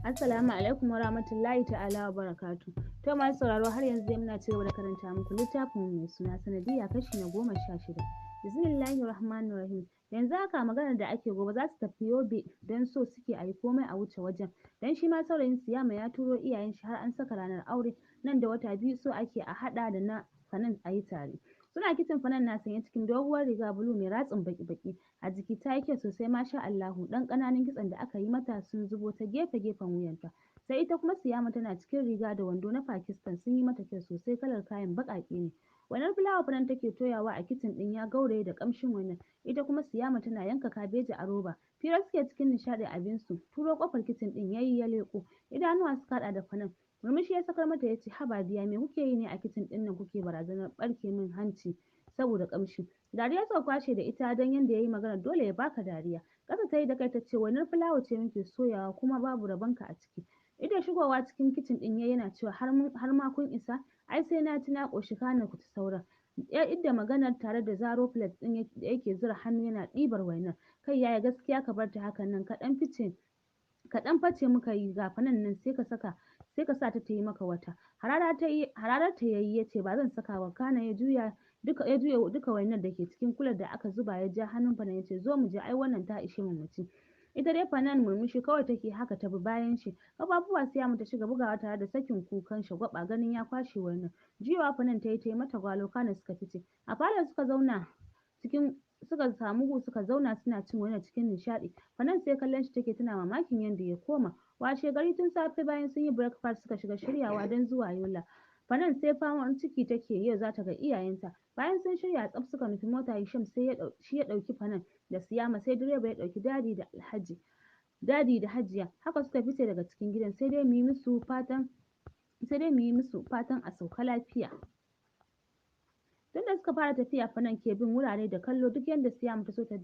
Assalamu alaikum warahmatullahi ta'ala wa barakatuh. To masu sauraro, har yanzu dai muna ci gaba da karanta muku littafin mai suna Sanadiyya, kashi na 16. Bismillahir Rahmanir Rahim. Yanzu haka maganar da ake, gobe za su tafi Yobe, don so suke a yi komai a wuce wajen. Don shi ma saurayin Siyama ya turo iyayen shi har an saka ranar aure nan da wata 2, so ake a haɗa da na Fanan a yi tare. Suna kicin, Fanan na sanye cikin doguwar riga blue mai ratsin baki-baki a jiki. Ta yi kyau sosai, masha Allahu. Dan ƙananan kitson da aka yi mata sun zubo ta gefe-gefen wuyanta. Sai ita kuma Siyama tana cikin riga da wando na Pakistan, sun yi mata kyau sosai, kalar kayan baƙaƙe ne. Wainar fulawa Fanan take toyawa a kicin ɗin, ya gauraye da ƙamshin wainar. Ita kuma Siyama tana yanka kabeji a roba. Fira suke cikin nishaɗi abinsu. Turo ƙofar kicin ɗin yayi ya leƙo. Idanuwa suka haɗa da Fanan. Murmushi ya sakar mata ya ce, "Haba diya, me kuke yi ne a kicin ɗin nan kuke barazanar ɓarke min hanci saboda ƙamshi?" Dariya suka kwashe da ita, don yanda yayi magana dole ya baka dariya. Ƙasa ta yi da kai ta ce, "Wainar fulawa ce muke soyawa, kuma babu rabonka a ciki." Ita shigowa cikin kicin ɗin yayi yana cewa, "Har ma kun isa? Ai sai na ci na ƙoshi kana ku ci sauran." Ya idda maganar tare da zaro plate ɗin da yake zura hannu yana ɗibar wainar. "Kai yaya, gaskiya ka bar ta hakan nan, kaɗan fice kaɗan face muka yi, ga Fanan nan, sai ka saka sai ka sa ta ta yi maka wata." Harara ta yi, hararar ta yayi, yace, "Ba zan saka ba." Kana ya juya duka wainar da ke cikin kular da aka zuba, ya ja hannun Fanan yace, "Zo mu je, ai wannan ta ishe mu mu ci." Ita dai Fanan murmushi kawai take, haka ta bi bayan shi. Kafafuwa Siyama ta shiga bugawa tare da sakin kukan shagwaba ganin ya kwashe wainar. Juyawa Fanan ta yi ta yi mata gwalo, kana suka fice. A falo suka zauna cikin suka samu gu suka zauna suna cin wainar cikin nishaɗi. Fanan sai kallon shi take tana mamakin yadda ya koma. Washe gari tun safe, bayan sun yi breakfast, suka shiga shiryawa don zuwa Yola. Fanan sai faman ciki take, yau za ta ga iyayenta. Bayan sun shirya tsaf suka nufi mota. Hisham sai ya shi ya ɗauki Fanan da Siyama, sai direba ya ɗauki Dadi da Alhaji, Dadi da Hajiya. Haka suka fice daga cikin gidan. Sai dai mu yi musu fatan a sauka lafiya. Tunda suka fara tafiya Fanan ke bin wurare da kallo. Duk yanda Siyama ta so ta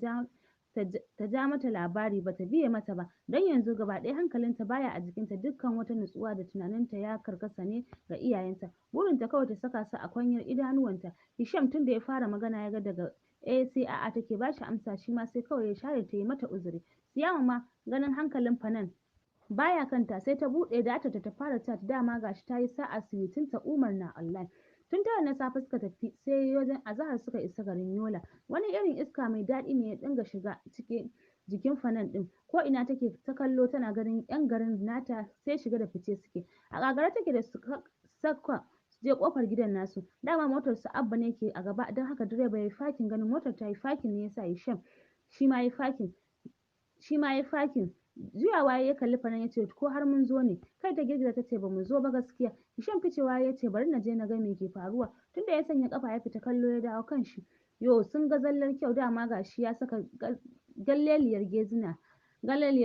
ja mata labari, bata biye mata ba, don yanzu gaba ɗaya hankalinta baya a jikinta. Dukkan wata nutsuwa da tunaninta ya karkasa ne ga iyayenta. Burinta kawai ta saka su a kwanyar idanuwanta. Hisham tunda ya fara magana ya ga daga eh sai a'a take bashi amsa, shi ma sai kawai ya share ta yi mata uzuri. Siyama ma ganin hankalin Fanan baya kanta, sai ta buɗe datar ta fara chat. Dama gashi ta yi sa'a, sweetinta Umar na online. Tun 9 na safe suka tafi, sai wajen azahar suka isa garin Yola. Wani irin iska mai daɗi ne ya dinga shiga cikin jikin Fanan ɗin. Ko ina take ta kallo, tana ganin yan garin nata sai shiga da fice suke. A ƙagare take da suka saka je kofar gidan nasu. Dama motar su Abba ne ke a gaba, don haka direba yayi fakin. Ganin motar ta yi fakin ne yasa Hisham shi ma yayi fakin. Juyawa ya kalli Fanan ya ce, "Ko har mun zo ne?" Kai ta girgiza ta ce, "Ba mu zo ba gaskiya." Hisham ficewa ya ce, "Bari na je na ga me ke faruwa." Tunda ya sanya kafa ya fita, kallo ya dawo kan shi. Yo, sun ga zallar kyau. Dama gashi ya saka galleliyar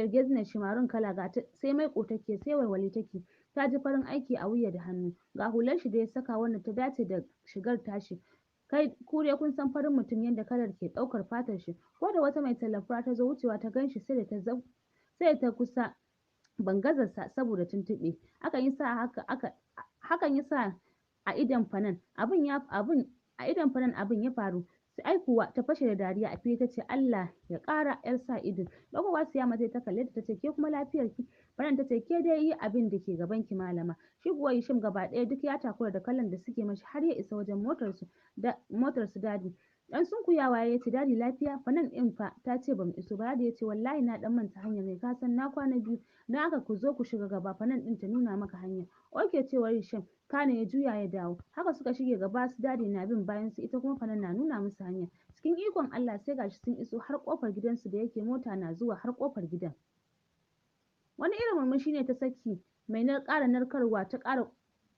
gezina shi maroon kala, ga sai maiƙo take, sai walwali take. Ta ji farin aiki a wuya da hannu. Ga hular shi da ya saka wanda ta dace da shigar tashi. Kai ku dai kun san farin mutum, yanda kalar ke ɗaukar fatar shi. Ko da wata mai tallar fura ta zo wucewa ta ganshi, sai da ta kusa bangazarsa saboda tuntuɓe. Hakan yasa haka aka hakan yasa a idon Fanan abun ya abun a idon Fanan abin ya faru. Sai ai kuwa ta fashe da dariya a fili, tace, "Allah ya ƙara yar sa ido." Ɗagowa Siyama tai ta kalle ta, tace, "Ke kuma lafiyar ki?" Fanan tace, "Ke dai yi abin da ke gaban ki, malama." Shi kuwa Hisham gaba ɗaya duk ya takura da kallon da suke mashi har ya isa wajen motar su Dadi. Dan sunkuyawa ya ce, "Dadi, lafiya? Fanan ɗin fa ta ce bamu iso ba." Dadi ya ce, "Wallahi na dan manta hanyar ne, ka san na kwana biyu, don haka ku zo ku shiga gaba, Fanan ɗin ta nuna maka hanya." "Okay," cewar Hisham, kana ya juya ya dawo. Haka suka shige gaba, su Dadi na bin bayan su, ita kuma Fanan na nuna musu hanya. Cikin ikon Allah sai gashi sun iso har kofar gidansu, da yake mota na zuwa har kofar gidan. Wani irin murmushi ne ta saki mai na ƙara narkarwa, ta ƙara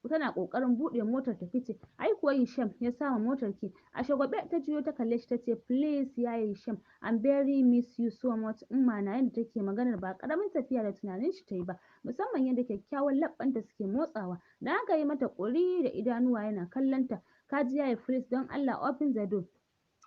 tana ƙoƙarin buɗe motar ta fice. Ai kuwa Hisham ya sama motar key. A shagwaɓe ta juyo ta kalle shi tace, "Please yaya Hisham, I'm very miss you so much, umma na." Yadda take maganar ba ƙaramin tafiya da tunanin shi tayi ba, musamman yadda kyakkyawan labbanta suke motsawa. Dan haka yi mata ƙuri da idanuwa yana kallon ta. "Kaji yaya, please, don Allah, open the door."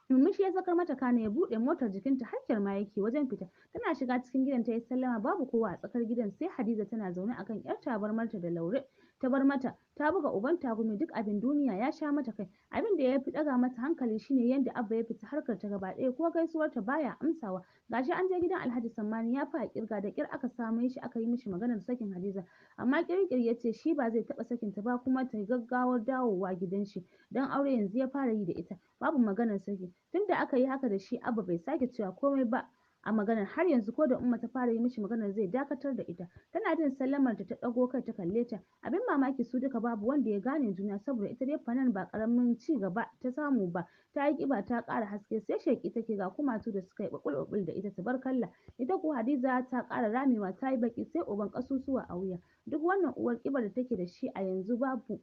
Murmushi ya sakar mata kana ya buɗe motar, jikinta har kyarma yake wajen fita. Tana shiga cikin gidan ta yi sallama, babu kowa a tsakar gidan sai Hadiza tana zaune akan yar tabarmarta da Laure ta bar mata. Ta buga uban tagumi, duk abin duniya ya sha mata kai. Abin da ya fi ɗaga mata hankali shine yadda Abba ya fita harkar ta gaba ɗaya, ko gaisuwar ta baya amsawa. Gashi an je gidan Alhaji Sammani ya fi a kirga, da ƙyar aka same shi aka yi mishi maganar sakin Hadiza, amma ƙirƙiri ya ce shi ba zai taɓa sakin ta ba, kuma ta gaggawar dawowa gidan shi don aure yanzu ya fara yi da ita, babu maganar saki. Tunda aka yi haka da shi, Abba bai sake cewa komai ba a maganar har yanzu. Ko da Umma ta fara yi mishi maganar zai dakatar da ita. Tana jin sallamar ta, ta ɗago kai ta kalle ta. Abin mamaki, su duka babu wanda ya gane juna, saboda ita dai Fanan ba ƙaramin ci gaba ta samu ba. Ta yi ƙiba, ta ƙara haske, sai sheƙi take, ga kumatu da suka yi ɓuɓɓul da ita, tabarkalla. Ita kuwa Hadiza ta ƙara ramewa, ta yi baƙi, sai uban ƙasusuwa a wuya. Duk wannan uwar ƙibar da take da shi a yanzu babu,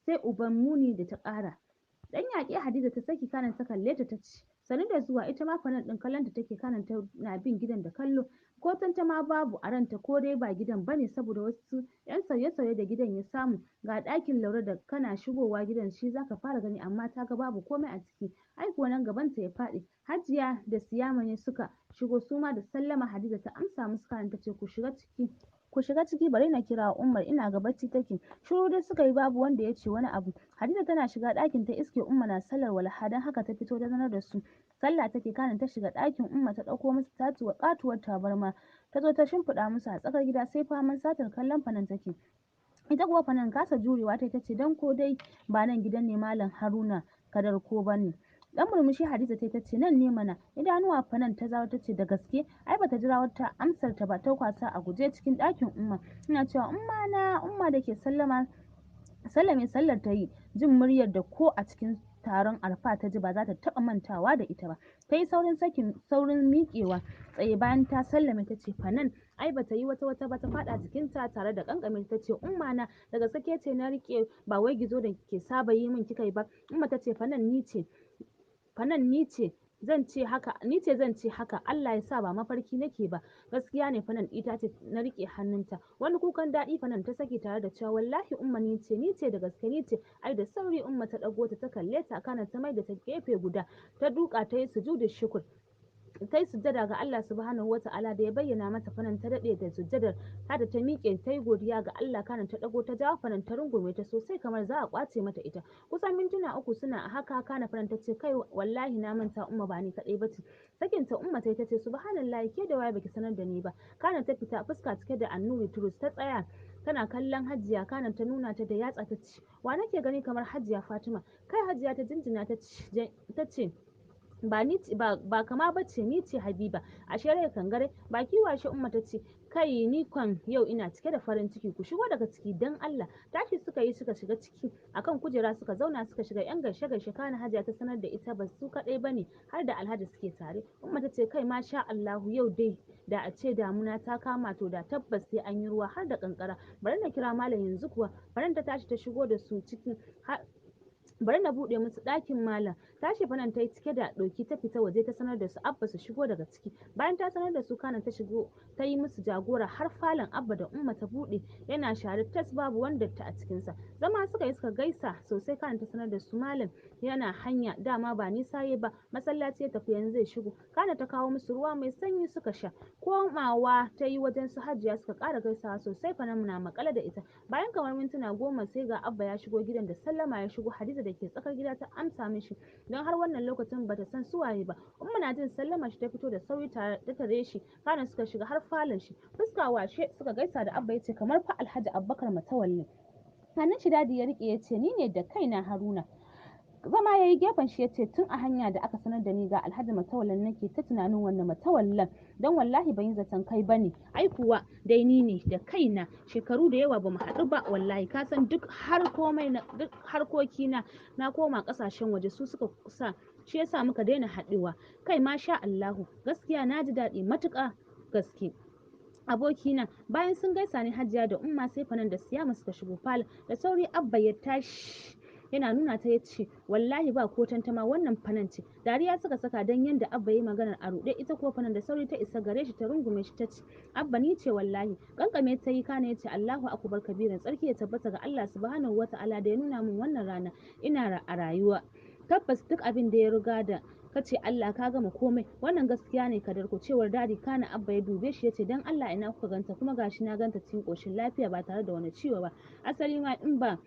sai uban muni da ta ƙara. Dan yaƙe Hadiza ta saki, kanan ta kalle ta, ta ce, "Sannu da zuwa." Ita ma Fanan ɗin kallon ta take, kanan ta na bin gidan da kallo. Ko tantama babu a ranta ko dai ba gidan bane, saboda wasu yan sauye-sauye da gidan ya samu. Ga ɗakin Laure da kana shigowa gidan shi zaka fara gani, amma ta ga babu komai a ciki. Ai kuwa nan gabanta ya faɗi. Hajiya da Siyama ne suka shigo suma da sallama. Hadiza ta amsa musu, kanan ta ce, "Ku shiga ciki, ku shiga ciki, bari na kira Umar, ina ga bacci take." Shiru dai suka yi, babu wanda ya ce wani abu. Hadiza tana shiga ɗakin ta iske Umma na sallar walaha, don haka ta fito ta sanar da su sallah take. Kanin ta shiga ɗakin Umma ta ɗauko musu katuwar tabarma, ta zo ta shimfiɗa musu a tsakar gida, sai faman satar kallon Fanan take. Ita kuwa Fanan kasa jurewa ta ce, "Dan ko dai ba nan gidan ne Malam Haruna Kadarko ba ne?" Dan murmushi Hadiza ta ce, "Nan ne mana." Idanuwa Fanan ta zawo ta ce, "Da gaske?" Ai bata jira wata amsar ta ba, ta kwasa a guje cikin ɗakin Umma, ina cewa, "Umma na." Umma da ke sallama sallame sallar ta yi, jin muryar da ko a cikin taron arfa ta ji ba za ta taɓa mantawa da ita ba, ta yi saurin sakin saurin miƙewa tsaye. Bayan ta sallame ta ce, "Fanan." Ai bata yi wata wata ba ta faɗa jikinta tare da kankame ta ce, "Umma na, daga sake ce na rike, ba wai gizo da ke saba yi min kika yi ba." Umma ta ce, "Fanan, ni ce, Fanan, ni ce zan ce haka, ni ce zan ce haka? Allah ya sa ba mafarki nake ba." "Gaskiya ne Fanan, ita ce na rike hannunta." Wani kukan daɗi Fanan ta saki tare da cewa, "Wallahi Umma, ni ce, ni ce, da gaske ni ce." Ai da sauri Umma ta ɗago ta, ta kalle ta, kana ta mai da ta gefe guda, ta duka ta yi sujudu shukur, ta yi sujjada ga Allah Subhanahu wata'ala da ya bayyana mata Fanan. Ta daɗe da sujjadar ta da ta miƙe ta yi godiya ga Allah, kanan ta ɗago ta jawo Fanan ta rungume ta sosai kamar za a ƙwace mata ita. Kusan mintuna 3 suna a haka, kana Fanan ta ce, "Kai, wallahi na manta Umma, ba ni kaɗai bace." Sakin ta Umma ta ce, "Subhanallahi, ke da waye baki sanar da ni ba?" Kana ta fita, fuska cike da annuri turus. Ta tsaya tana kallon Hajiya, kana ta nuna ta da yatsa ta ce, "Wa nake gani kamar Hajiya Fatima?" Kai Hajiya ta jinjina ta ce, "Ba ni ba kama bace, ni ce Habiba." Ashe rai kangare baki washe. Umma ta ce, "Kai, ni kan yau ina cike da farin ciki, ku shigo daga ciki dan Allah." Tashi suka yi suka shiga ciki, akan kujera suka zauna, suka shiga yan gaishe gaishe. Kana Hajiya ta sanar da ita ba su kadai bane, har da Alhaji suke tare. Umma ta ce, "Kai, masha Allahu, yau dai da a ce damuna ta kama, to da tabbas sai an yi ruwa har da kankara. Bari na kira malam yanzu kuwa." Faran ta tashi ta shigo da su ciki. "Bari na buɗe musu ɗakin malam." Tashi Fanan ta yi cike da ɗoki, ta fita waje ta sanar da su Abba su shigo daga ciki. Bayan ta sanar da su, kana ta shigo ta yi musu jagora har falon Abba da Umma ta buɗe, yana share tas, babu wanda ta a cikinsa. Zama suka yi suka gaisa sosai, kana ta sanar da su malam yana hanya, dama ba nisa yayi ba, masallaci ya tafi, yanzu zai shigo. Kana ta kawo musu ruwa mai sanyi suka sha. Komawa ta yi wajen su Hajiya, suka ƙara gaisawa sosai, Fanan na maƙale da ita. Bayan kamar mintuna 10 sai ga Abba ya shigo gidan. Da sallama ya shigo. Hadiza da ke tsakar gida ta amsa mishi, don har wannan lokacin bata san su waye ba. Umma na jin sallama shi ta fito da sauri ta tare shi, kana suka shiga har falon shi. Fuska washe suka gaisa da Abba, yace, "Kamar fa Alhaji Abubakar Matawalle." Hannun shi Dadi ya rike yace, "Ni ne da kaina, Haruna." Zama yayi gefen shi yace, "Tun a hanya da aka sanar da ni ga Alhaji Matawallan nake ta tunanin wannan Matawallan, don wallahi ban yi zaton kai bane." "Ai kuwa dai ni ne da kaina, shekaru da yawa bamu haɗu ba wallahi. Ka san duk har komai na duk harkoki na na koma ƙasashen waje, su suka sa shi yasa muka daina haɗuwa. Kai, masha Allahu, gaskiya na ji daɗi matuƙa gaske, abokina." Bayan sun gaisa ne Hajiya da Umma, sai Fanan da Siyama suka shigo falon. Da sauri Abba ya tashi yana nuna ta yace, "Wallahi ba ko tantama wannan Fanan ce." Dariya suka saka dan yanda Abba yayi maganar a ruɗe. Ita ko Fanan da sauri ta isa gare shi ta rungume shi, ta ce, "Abba, ni ce wallahi." Kankame ta yi, kana yace, "Allahu akbar kabiran, tsarki ya tabbata ga Allah Subhanahu wata'ala da ya nuna min wannan rana ina a rayuwa. Tabbas duk abin da ya riga da Ka ce Allah ka gama komai. Wannan gaskiya ne Kadarko, cewar Dadi. Kana Abba ya dube shi ya ce, dan Allah ina kuka ganta? Kuma gashi na ganta cikin koshin lafiya ba tare da wani ciwo ba. Asali ma in ba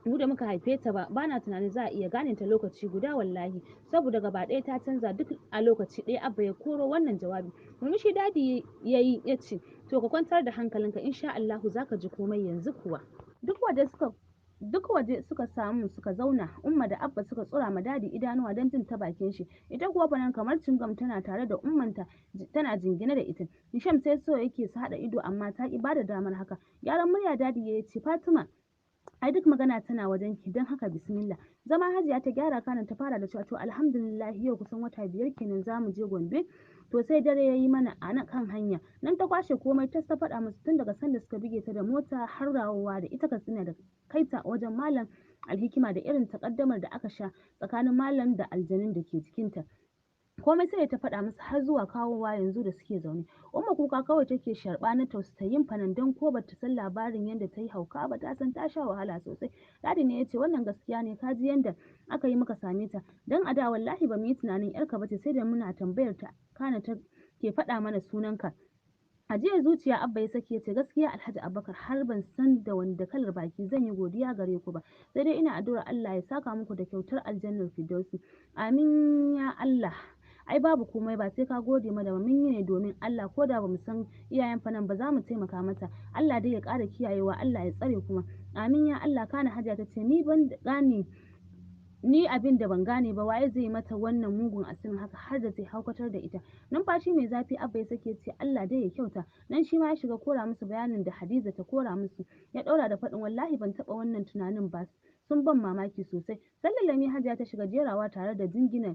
mu da muka haife ta ba, bana tunanin za a iya gane ta lokaci guda wallahi, saboda gaba ɗaya ta canza duk a lokaci ɗaya. Abba ya koro wannan jawabi. Murmushi Dadi yayi ya ce, to ka kwantar da hankalinka, insha Allahu zaka ji komai yanzu kuwa. Duk waje suka samu suka zauna. Umma da Abba suka tsura ma Dadi idanuwa don jin ta bakin shi. Ita kuwa Fanan kamar cingam tana tare da ummanta, tana jingine da ita. Hisham sai so yake su haɗa ido, amma ta ki bada damar haka. Gyaran murya Dadi ya ce, Fatima, ai duk magana tana wajen ki, don haka bismillah. Zama Hajiya ta gyara, kanan ta fara da cewa, to alhamdulillah, yau kusan wata 5 kenan zamu je Gombe, to sai dare ya yi mana a nan kan hanya. Nan ta kwashe komai ta faɗa musu, tun daga sanda suka bige ta da mota har dawowa da ita Katsina da kaita wajen Malam Alhikima, da irin takaddamar da aka sha tsakanin malam da aljanun da ke jikinta. Komai sai ta faɗa musu har zuwa kawowa yanzu da suke zaune. Umma kuka kawai take sharɓa na tausayin Fanan, don ko bata san labarin yadda ta yi hauka ba, ta san ta sha wahala sosai. Dadi ne ya ce, wannan gaskiya ne, ka ji yanda aka yi muka same ta, don a da wallahi ba mu yi tunanin yarka bace, sai da muna tambayar ta kana ta ke faɗa mana sunanka. Ajiyar zuciya Abba ya saki ya ce, gaskiya Alhaji Abubakar, har ban san da wanda kalar baki zan yi godiya gare ku ba, sai dai ina addu'ar Allah ya saka muku da kyautar aljannar Firdausi. Amin ya Allah. Ai babu komai, ba sai ka gode mana ba, mun yi ne domin Allah. Ko da bamu san iyayen Fanan ba, za mu taimaka mata. Allah dai ya ƙara kiyayewa, Allah ya tsare kuma. Amin ya Allah. Kana Hajiya ta ce, ni ban gane, ni abin da ban gane ba, waye zai mata wannan mugun asirin haka har da zai haukatar da ita? Numfashi mai zafi Abba ya sake ce, Allah dai ya kyauta. Nan shi ma ya shiga kora musu bayanin da Hadiza ta kora musu. Ya ɗaura da faɗin, wallahi ban taɓa wannan tunanin ba, sun ban mamaki sosai. Sallallami Hajiya ta shiga jerawa tare da jingina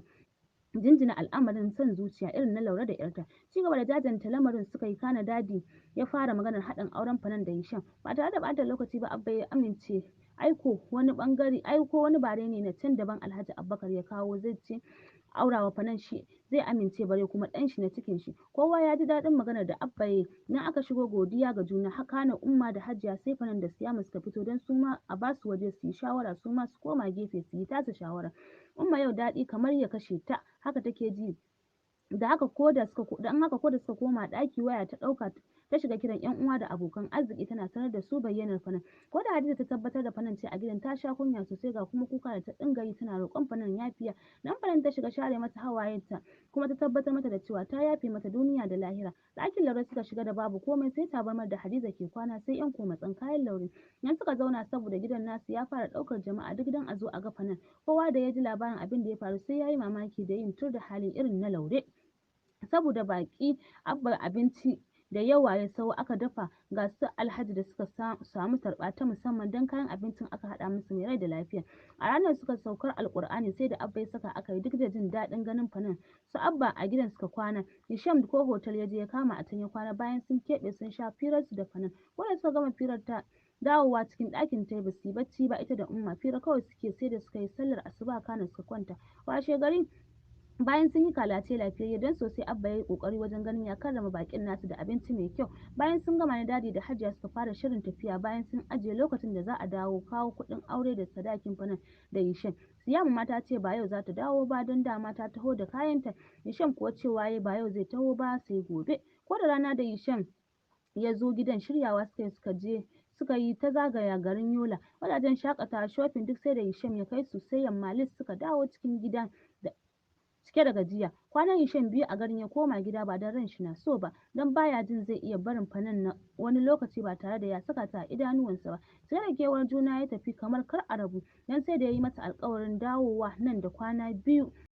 jinjina al'amarin son zuciya irin na Laure da ‘yarta. Ci gaba da jajanta lamarin suka yi, kana Dadi ya fara maganar haɗin auren Fanan da Hisham. Ba tare da ɓata lokaci ba Abba ya amince. Aiko wani bangare, aiko wani bare ne na can daban Alhaji Abubakar ya kawo, zai ce aurawa Fanan shi zai amince, bare kuma ɗan shi na cikin shi. Kowa ya ji daɗin maganar da Abba ya yi. Nan aka shigo godiya ga juna. Kana Umma da Hajiya, sai Fanan da Siyama suka fito don su ma a basu waje su yi shawara, su ma su koma gefe su yi tasu shawara. Umma yau daɗi kamar ya kashe ta haka take ji. Da haka ko da suka koma ɗaki, waya ta ɗauka ta shiga kiran ƴan uwa da abokan arziki, tana sanar da su bayyanar Fanan. Ko da Hadiza ta tabbatar da Fanan ce a gidan, ta sha kunya sosai, ga kuma kuka da ta dinga yi tana roƙon Fanan yafiya. Nan Fanan ta shiga share mata hawayenta, kuma ta tabbatar mata da cewa ta yafe mata duniya da lahira. Ɗakin Laure suka shiga da babu komai sai tabarmar da Hadiza ke kwana, sai ƴan komatsan kayan Laure. Nan suka zauna saboda gidan nasu ya fara ɗaukar jama'a duk don a zo a ga Fanan. Kowa da ya ji labarin abin da ya faru sai ya yi mamaki da yin tur da halin irin na Laure. Saboda baƙi, Abba abinci da yawa ya sawo aka dafa, ga su Alhaji da suka samu tarba ta musamman, don kayan abincin aka haɗa musu mai rai da lafiya. A ranar suka saukar Alƙur'ani sai da Abba ya saka aka yi, duk da jin daɗin ganin Fanan. Su Abba a gidan suka kwana. Hisham ko hotel ya je ya kama, a can ya kwana bayan sun keɓe sun sha firarsu da Fanan. Ko da suka gama firar ta dawowa cikin ɗakin ta, ba su yi bacci ba, ita da Umma fira kawai suke sai da suka yi sallar asuba kana suka kwanta. Washe gari bayan sun yi kalace lafiyayye, don sosai Abba ya yi kokari wajen ganin ya karrama bakin nasu da abinci mai kyau. Bayan sun gama ne Dadi da Hajiya suka fara shirin tafiya, bayan sun ajiye lokacin da za a dawo kawo kuɗin aure da sadakin Fanan da Hisham. Siyama ma ta ce ba yau za ta dawo ba, don dama ta taho da kayanta. Hisham kuwa cewa yayi ba yau zai taho ba, sai gobe. Ko da rana da Hisham ya zo gidan, shiryawa suka yi suka je suka yi ta zagaya garin Yola, wajajen shakatawa, shopping, duk sai da Hisham ya kai su. Sai yamma lis suka dawo cikin gidan da cike da gajiya. Kwanan Hisham 2 a garin ya koma gida, ba don ran shi na so ba, don baya jin zai iya barin Fanan na wani lokaci ba tare da ya saka ta a idanuwansa ba. Cike da kewar juna ya tafi kamar kar a rabu, don sai da ya yi mata alƙawarin dawowa nan da kwana 2.